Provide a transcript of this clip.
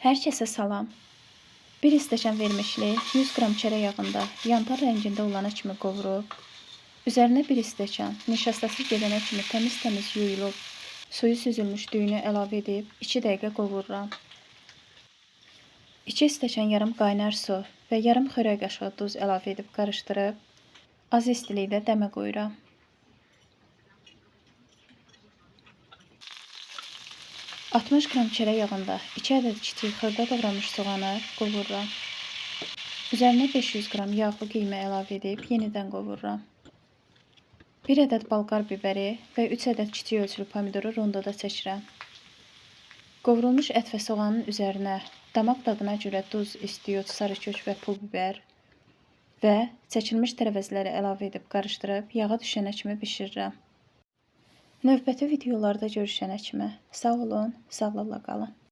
Hər kəsə salam. Bir stəkan vermişli 100 qram çörək yağında yantar rəngində olana kimi qovurub, üzərinə bir stəkan nişastası gedənə kimi təmiz-təmiz yuyulub, suyu süzülmüş düyünü əlavə edib 2 dəqiqə qovururam. 2 stəkan yarım qaynar su və yarım xörək qaşığı duz əlavə edib qarışdırıb, az istilikdə dəmə qoyuram. 60 qram çörək yağında 2 ədəd kiçik xırda doğranmış soğanı qovururam. Üzərinə 500 qram yağlı qiyma əlavə edib yenidən qovururam. 1 ədəd bolqar bibəri və 3 ədəd kiçik ölçülü pomidoru rondoda çəkirəm. Qovrulmuş ət və soğanın üzərinə damaq dadına görə duz, istiot, sarı kök və pul biber və çəkilmiş tərəvəzləri əlavə edib qarışdırıb yağa düşənə kimi bişirirəm. Növbəti videolarda görüşənə kimi sağ olun, sağlıqla qalın.